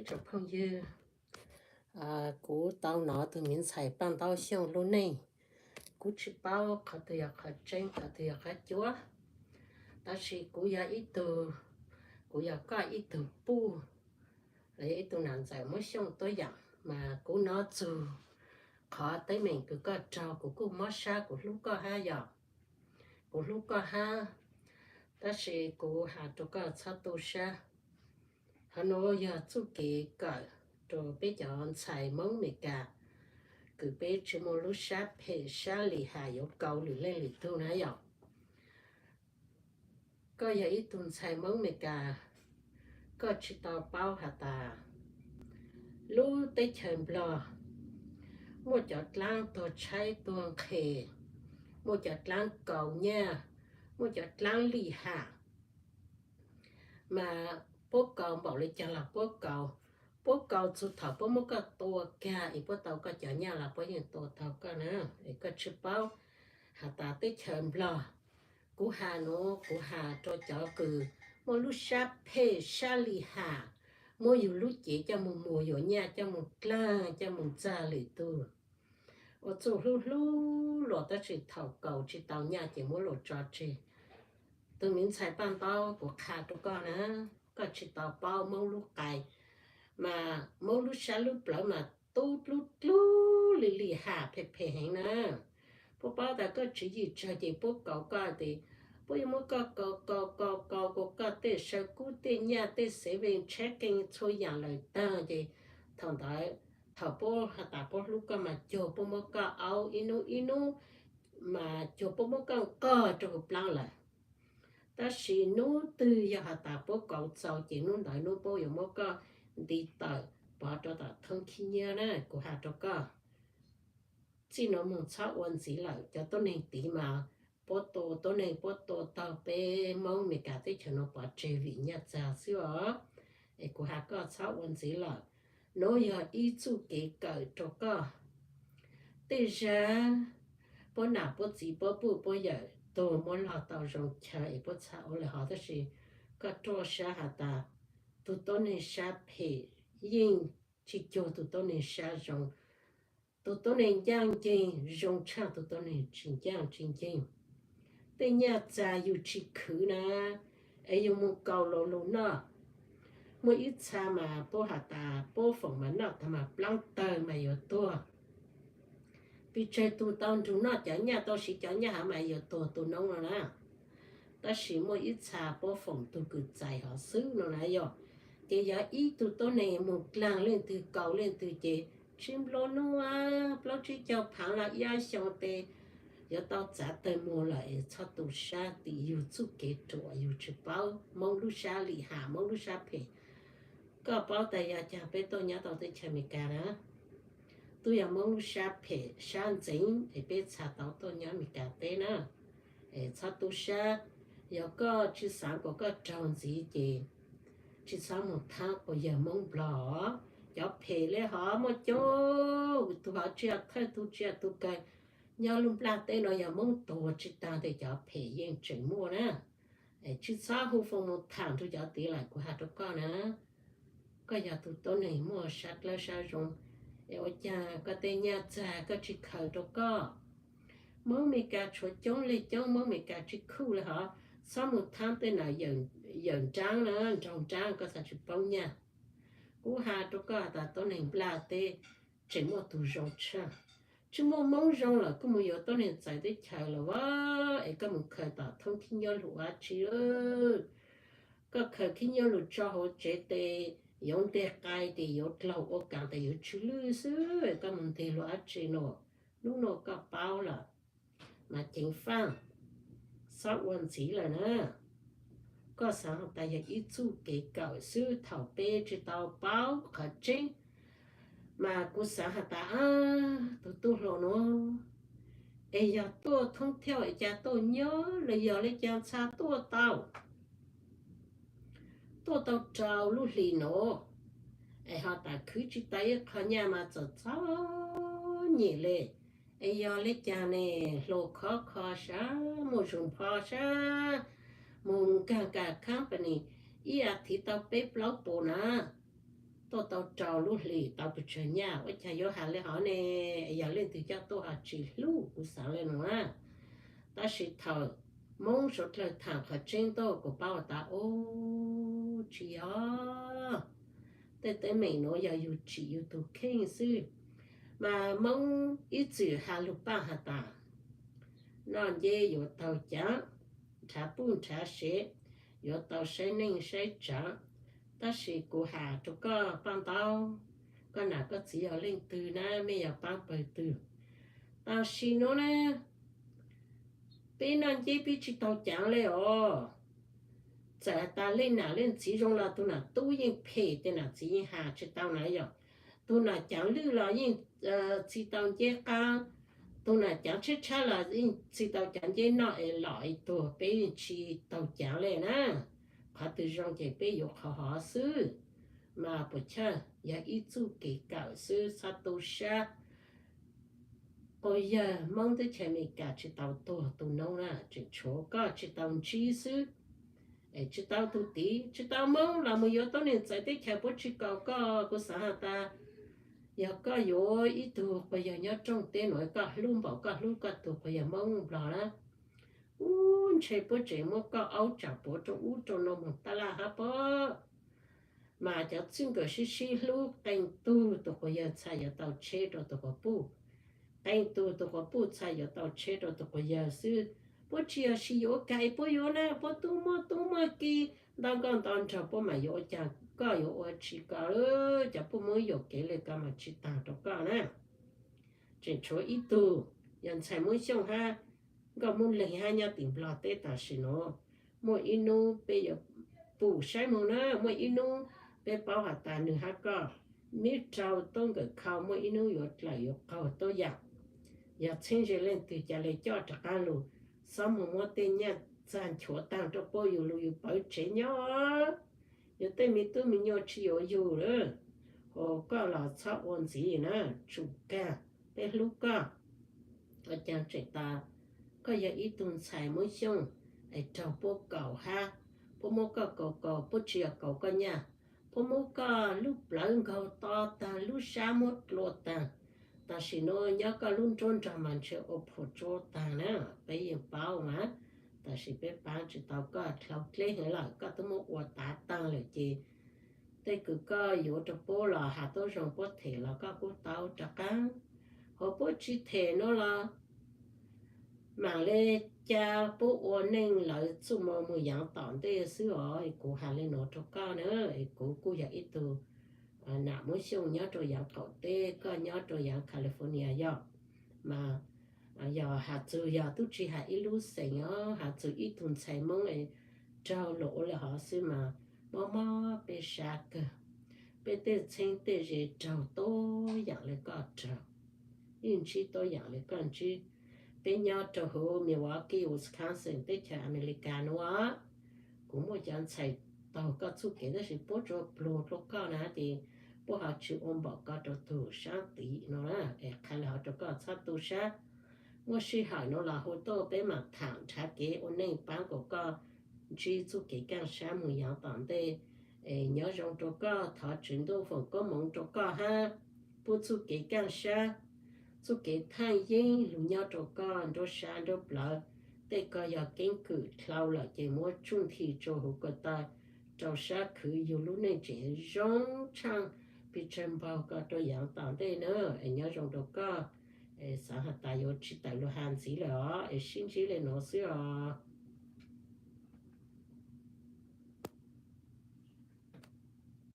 Tsoom phooj ywg, kuv tau hnov tus miv ntxhais Paj Ntaub Xyooj lub neej, kuv tsis paub qhov twg yog qhov tseeb, qhov twg yog qhov cuav, tab sis kuv yog ib tug, kuv yog koj ib tug puj, los yog ib tug nam ntxawm muab Xyooj tuab yam, mas kuv hnov txug qhov teeb meem kws koj raug kuv kuj mob sab, kuv hlub koj hab yom, kuv hlub koj hab, tab sis kuv has rua koj txhob tu sab. Qhov nuav yog txuj kev kawm rua peb cov ntxhais Moob Amelikas, kws peb tsi muaj lub sab phem sab lim ham yuav kaus lwm leej lwm tug na yom. Koj yog ib tug ntxhais Moob Amelikas, koj tsi tau paub has tas lub teb chaws Nplog muaj cov dlaab tuag tshaib tuag nqhes, muaj cov dlaab kaus nyaj, muaj cov dlaab lim ham, mas puab kaus npaum le caag los puab kaus, puab kaus txug thaum puab muab koj tua kag es puab tau koj cov nyaj los puab yeej tua tau koj na. Es koj tsi paub has tas teb chaws Nplog, kuv has nuav kuv has rua cov kws muaj lub sab phem sab lim ham, muab yug lub cev coj moog muag yuav nyaj, coj moog dlaag, coj moog txag lwm tug, ua txuj hlub hlub luas tab sis thaum kaus tsi tau nyaj ces muab luas tso tseg. Tug miv ntxhais Paj Ntaub, kuv qha rua koj na, koj tsi tau paub Moob lub qais, mas Moob lub sab lub plawv mas tub dlub dlub li lim ham phem phem heev na. Puab paub tas koj tswv yim tsawg ces puab kaus koj tes, puab yuav muab koj kaus kaus kaus kaus kaus koj tej saw kub tej nyaj tej xev vees tshab kees txhua yaam lawm taag ces thaum ntawd thaum puab has tas puab hlub koj mas cuag puab muab koj aub ib nub ib nub, mas cuag puab muab koj nqog rua huv plaab lawm. Tab sis nub twg yog has tas puab kaus txaus ces nub ntawd nub puab yuav muab koj nti tawm pov rua tom thoob khib nyiab na, kuv has rua koj. Txij nuav moog txhob ua ntxiv lawm, cov tuab neeg tid mas puab tua tuab neeg, puab tua taug peb Moob Amelikas teb chaws nuav pov tseg vim nyaj txag xwb os. Es kuv has koj txhob ua ntxiv lawm. Nuav yog ib txuj kev kawm rua koj. Tej zag puab nam puab txiv puab puj puab yawm tuag muab log tau zoo chaw es puab txhaj ua le hov, tab sis koj ruaj sab has tas tug tuab neeg sab phem yeej tsi cuag tug tuab neeg sab zoo. Tug tuab neeg ncaaj nceeg zoo tshaj tug tuab neeg tsi ncaaj tsi nceeg. Tej nyaj txag yug tsi khwv na, es yug moog kaus lug lug noj. Muaj ib txha mas puab has tas puab foom mas noj tag mas plaab tawg mas yuav tuag. Pes tsawg tug tau nrug noj cov nyaj, tau siv cov nyaj hov mas yuav tuag tu noob no na. Tab sis muaj ib txha puab foom tug kws txais hov xwb no na yog. Ces yog ib tug tuab neeg moog dlaag leej twg kaus leej twg ces tsib nplua nuj, plaub tsib caug phaav los ib ob xyoo tes yuav tau txav tawg muag lawm es txhob tu sab, tim yug txuj kev ruam, yug tsi paub Moob lub sab lim ham, Moob lub sab phem. Koj paub tas yog caag peb tuaj nyob tau teb chaws Amelikas na? Tub yog Moob lub sab phem sab ntxeev es peb txha tau tuaj nyob Amelikas teb na. Es txhob tu sab, yog koj tsi xaav kuas koj raug ntxiv ces tsi txhob moog thaab quas yawg Moob Nplog. Cov phem le hov muaj coob, tug hov tsi yog thawj tug tsi yog tug kawg. Nyob lub nplaj teb no yog Moob tuag tsi taag tes cov phem yeej tseem muaj na. Es tsi txhob hu foo moog thaam nrug cov tid lawm, kuv has rua koj na. Koj yog tug tuab neeg muaj sab dlawb sab zoo, es ua caag koj tej nyaj txag koj tsi khaws rua koj? Moob Amelikas tshuav coob le coob, Moob Amelikas tsi khuj le hov. Txhob moog thaab tej nam yawm nraab na, nraug nraab koj xaav tsi paub nyaj. Kuv has rua koj tas tuab neeg nplaj teb tseem muaj tug zoo tshaj. Tsi muaj Moob zoo lawm kuj moog yuav tuab neeg txawv teb chaws lawm as, es koj moog khaws tom thoob khib nyob lug ua dab tsi? Koj khaws khib nyob lug tso hauv tsev tes yuav nteg qai tes yuav dlaug ua kaas tes yuav tsw lwj xwb, koj moog nteg lug dab tsi no? Nub nua koj paub lawm mas ceev faaj, txhob ua ntxiv lawm na. Koj xaav has tas yog ib txuj kev kawm xwb thaum peb tsi tau paub qhov tseeb, mas kuv xaav has tas, tug tub hluas nuav es yog tuaj thoob thiauj es ca tuaj nyob los yog le caag txha tuaj tau, tuaj tau rau lub hlis nuav, es ho tas khwv tsi tau ib qho nyaj mas txom txom nyem le. Es yog le caag ne, hluas khov kho sab, muaj zug npho sab, moog nkaag kas company ib as thiv tau peb plaub puas na. tuaj tau rau lub hlis tau pes tsawg nyaj, ua cas yuav has li hov ne? Yog leej twg coj tuaj ho tsis hlub, kuv xav li no na. Tab sis thaum Hmoob suav dlawg tham qhov tseeb tuaj kuv paub tas, o, tsis yog. Tej teeb meem nuav yog yus tsim yus tus kheej xwb. Mas Hmoob ib txwm has lug paaj has tas, noj nceb yuav taug caav, nrhav puj nrhav sev yuav tau saib neej saib tsaav. Tab sis kuv has rau koj paaj ntaub, koj nam koj txiv yog leej twg na, mej yog paab pawg twg? Tam sim nuav na, peb noj nceb peb tsis taug caav le os. Txawm has tas leej nam leej txiv zoo los tug nam tub yeej phem, tej nam txiv yeej has tsis tau na yog. Tug nam caav lwj los yeej txi tau nceb qaab, tug nam caav tshab tshab los yeej txi tau cov nceb noj es lom es tuag, peb yeej tsis taug caav le na. Qhov twg zoo ces peb yuav qhov hov xwb. Mas puas chawj, yog ib txuj kev kawm xwb, txhob tu sab. Quas yawg Hmoob teb chaws Amelikas tsis tau tuag tu noob na, tseem tshuav koj tsis tau ntsib xwb. Es tsis tau tug tid, tsis tau Hmoob los mus yuav tuab neeg txawv teb chaws puab tsis kaus koj. Kuv xaav has tas, yog koj yuav ib tug quas yawg nyob rooj teb nuav, koj hlub npaum koj hlub koj tug quas yawg Hmoob Nplog na, ub, ntshe puab tseem muab koj aub tsaam puav rau ub rau no moog tab laj hab pob. Mas cov txwj nkawm sib sib hlub, qee tug tug quas yawg txhaj yuav tau tsheb rau tug quas puj, qee tug tug quas puj txhaj yuav tau tsheb rau tug quas yawg xwb. Puab tsis yog sis yuav ua kag es puab yuav na, puab tub muaj tub muaj ki nto nkauj nto nraug, puab mam yuav ua caag, koj yuav ua tsis kaus. Cov puj Hmoob yuam kev le koj mas tsis taag rau koj na. Tseem tshuav ib tug yog ntxhais Moob Xyooj hab nkauj Moob Leeg hab nyob tim Nplog teb tam sim nuav. Muaj ib nub peb yuav pum saib moog na, muaj ib nub peb paub has tas nwg hab koj, nib raug tub nkawm khau, muaj ib nub yuav dlawm yuav qaug tuab yaam. Yog txheeb ze leej twg ca le coj rov qaab lug, xob moog muab tej nyaj txag nchuav taag rau puab, yug lug yug pawv tsev nyob. Yug tej me tub me nyuam tsis yuav yug lawm. Hu koj los txhob ua ntxiv na, tsum kag, peb hlub koj. Ua caag tseem tas, koj yog ib tug ntxhais Moob Xyooj es raug puab kaus hab, puab muab koj kaus kaus, puab tsis yog kaus koj nyaj, puab muab koj lub plawv nkaug to taag, lub sab muab dlua taag. Tam sim nuav nyob koj lub nruab nrog mas ntshe ua phuam tsua taag na, peb yeej paub mas. Tam sim peb paab tsis tau koj dlhau dleb heev lawm, koj twb muab ua tav taag lawm ces tej kws koj yuav rau puab los has tuab zoo, puab them los koj kuj tau rov qaab. Hos puab tsis them nuav los maam le ca puab ua neej lawv txuj moo moog yaav tom ntej xwb os. Es kuv has le nuav rau koj na, es kuv kuj yog ib tug nam Moob Xyooj nyob rau yaav qaum teb, koj nyob rau yaav California yog. Mas yog has txug yog tub tsis has ib lub xeem os, has txug ib tug ntxhais Moob es raug luas ua le hov xwb mas mob mob peb sab kawg. Peb tej txheeb tej ze raug tuab yaam le koj raug, yeej ntsib tuab yaam le koj ntsib. Peb nyob rau huv Milwaukee, Wisconsin, teb chaws Amelikas nuav, kuv muaj cov ntxhais taug koj txuj kev tab sis puab tsuas pluag dlua koj na ces puab ho tsis ua npaum koj rau tug sab tid no na. Es qha le hov rau koj txhob tu sab. Muaj sij hawm nuav los hu tuaj peb maam tham nrhav kev ua neej paab kuas koj ntsib txuj kev kaaj sab moog yaav tom ntej. Es nyob zoo rau koj, thov Tswv Ntuj foom koob moov rau koj hab pub txuj kev kaaj sab, txuj kev thaaj yeeb lug nyob rau koj nruab sab nruab plawv. Tej koj yog keeb kwm dlhau lawm ces muab tsuj nthi tsua huv ko taw rau sab khwv, yug lub neej tseem zoo tshaaj pes tsawg npaug ko rau yaav tom ntej na. Es nyob zoo rau koj, xaav has tas yuav tsis tawm lug has ntxiv lawm os, es sib ntsib le nuav xwb os.